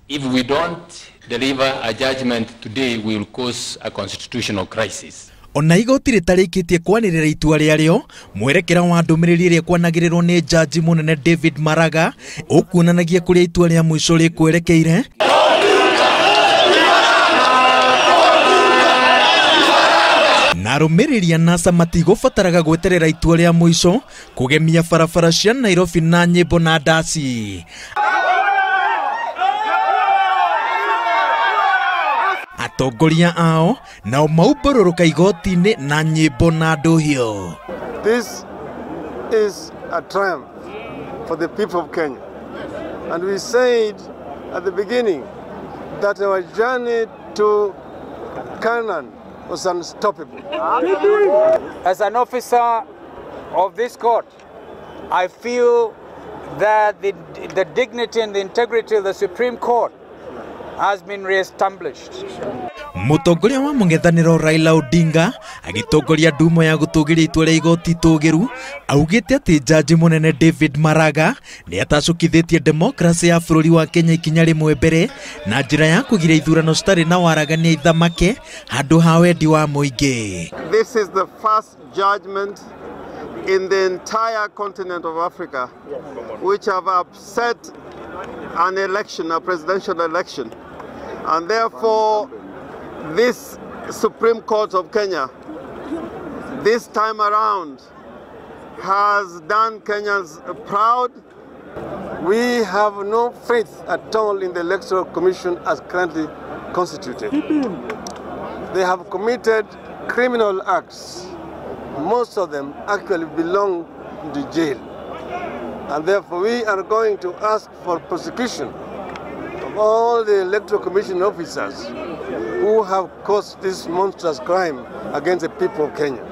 If we don't deliver a judgment today, we will cause a constitutional crisis. Ona igoti rĩtarĩkĩtie kwanĩrĩra itua rĩarĩo, mwerekera wa ndũmĩrĩri ĩrĩa kwanagĩrĩrwo nĩ jaji mũnene David Maraga ũkuonanagia kũrĩa itua rĩa mũico rĩkwerekeire. Na arũmĩrĩri a NASA matigũbataraga gweterera itua rĩa mũico kũgemia barabara cia Nairobi na nyĩmbo na ndaci. Atongoria ao nao maumbũrũrũka igoti-inĩ na nyĩmbo na ndũhio. This is a triumph for the people of Kenya. And we said at the beginning that our journey to Canaan was unstoppable. As an officer of this court, I feel that the dignity and the integrity of the Supreme Court has been re-established. Mũtongoria wa mũng'ethanĩro Raila Odinga agĩtongoria ndumo ya gũtũgĩria itua rĩa igoti itũgĩru augĩte atĩ jaji mũnene David Maraga nĩ atacũkithĩtie demokrasi ya bũrũri wa Kenya ikinya rĩmwe mbere na njĩra ya kũgiria ithurano citarĩ na waragania ithamake handũ ha wendi wa mũingĩ. This is the first judgment in the entire continent of Africa which have upset an election, a presidential election. And therefore, this Supreme Court of Kenya, this time around, has done Kenyans proud. We have no faith at all in the Electoral Commission as currently constituted. They have committed criminal acts. Most of them actually belong to jail. And therefore, we are going to ask for prosecution of all the Electoral Commission officers who have caused this monstrous crime against the people of Kenya.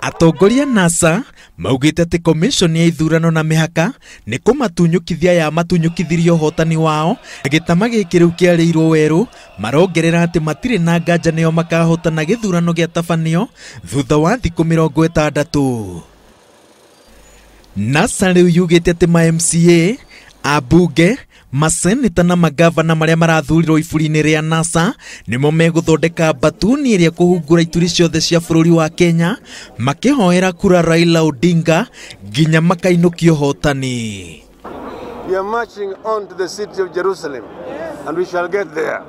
Atongoria NASA maugĩte atĩ commission ya ithurano na mĩhaka nĩ kũmatunyũkithia ya matunyũkithirie ũhotani wao gĩtama gĩkĩ rĩu kĩarĩirwo werũ marongerera atĩ matirĩ na nganja nĩo makahotana gĩthurano gĩatabanio thutha wa thikũ 60. NASA rĩu yugĩte atĩ ma MCA, ambunge, maseneta na magavana marĩa marathurirwo iburi-inĩ rĩa NASA nĩmo megũthondeka mbatuni ĩrĩa kũhungura ituri ciothe cia bũrũri wa Kenya makĩhoera kura Raila Odinga nginya makainũkia ũhotani. We are marching on to the city of Jerusalem and we shall get there.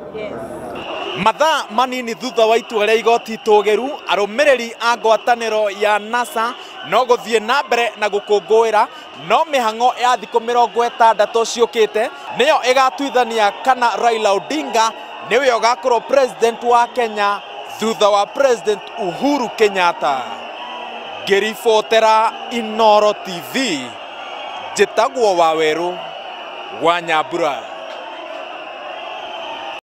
Mathaa manini thutha wa itua rĩa igoti itũgĩru arũmĩrĩri a ngwatanĩro ya NASA no gũthiĩ na mbere na gũkũngũĩra no mĩhang'o ya thikũ 60 ciũkĩte nĩyo ĩgatuithania kana Raila Odinga nĩwe ũgakorwo president wa Kenya thutha wa President Uhuru Kenyatta. Ngĩribotera Inooro TV, njĩtagwo Wawerũ wa Nyambura.